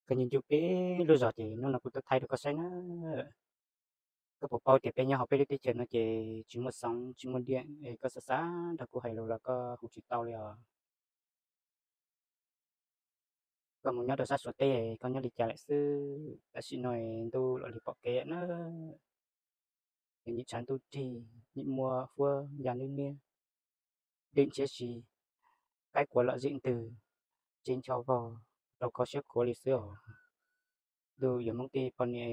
Koj nyob ncuj peb lub zos ces hnub no kuv tuaj thaij rau koj saib na. Koj puas paub tias peb nyob hauv peb lub teb chaws no ces tsis muaj xoom tsis muaj diam, koj xav xav nrog kuv hais lus los koj hu tsis tau li os. Koj mus nyob rau sab Suav teb koj nyob li cas lawm xwb, tam sim no ntuj los li pom kev na. Ces nim tshav ntuj rig, nim muaj huab ya nwb niab, dej ntshiab si, qaib quav los zim ntws, tsev ncho vog rau kho siab khuav li xwb os. Ntuj yuav Hmoob tej poj niam,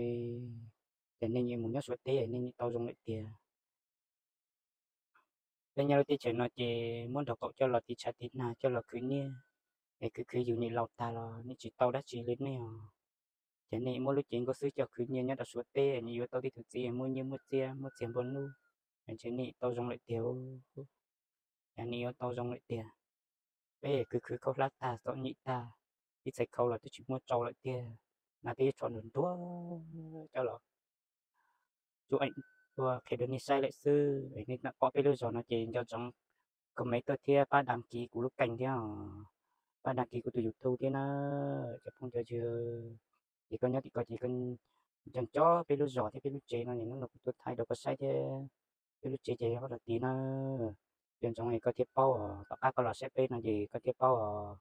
ces nej nim mus nyob Suav teb nej nim tau zoo lawm tiag. Peb nyob lub teb chaws no ces muab nraub qaum coj los tiv tshav tiv nag coj los khwv nyiaj, es khwv khwv yus nim laus tag los nim tsis tau dab tsi li nej os. Ces nej muab lub cev nkauj xwb coj khwv nyiaj nyob rau Suav teb, nim yuav tau tej tus txiv muaj nyiaj muaj txiaj muaj txiag nplua nuj, ces nim tau zoo lawm tiag. Ces nim yuav tau zoo lawm tiag. Peb khwv khwv khaub hlab tag txom nyem tag, ib txhais khau los twb tsis muaj tsau lawm tiag. Mas peb yuav tshuav nruag nruag coj los tsuj eem tuaj qhia rau nej saib lawm xwb. Nej pom peb lub zos no ces nco ntsoov comment tuaj thiab pab đăng ký kuv lub kênh thiab os, pab đăng ký kuv tus YouTube thiab na, cov phooj cov ywg. Ces koj nyob tim ko ces koj nco ntsoov peb lub zos thiab peb lub tsev no, hnub no kuv tuaj thaij rau koj saib thiab. Peb lub tsev ces yog rau tid na, nco ntsoov koj thiaj paub os, tom qab koj los saib peb no ces koj thiaj paub os.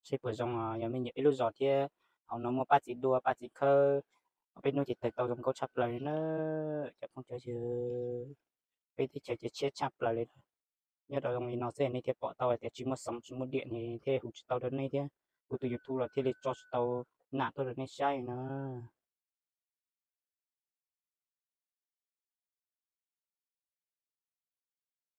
Seb puas zoo, yog nej nyiam peb lub zos thiab, hauv no muaj pab txiv duaj pab txiv khawb, peb hnub ces tawg tau zoo nkauj tshaj plaws li na, cov phooj cov ywg. Peb teb chaws ces tshiab tshaj plaws li. Nyob rau zoo li no xwb nej thiaj pom tau hais tias tsis muaj xoom tsis muaj diam ne thiaj hu tsis tau rau nej thiab, kuv tus YouTube los thiaj li tso tsis tau nam tuaj rau nej saib na.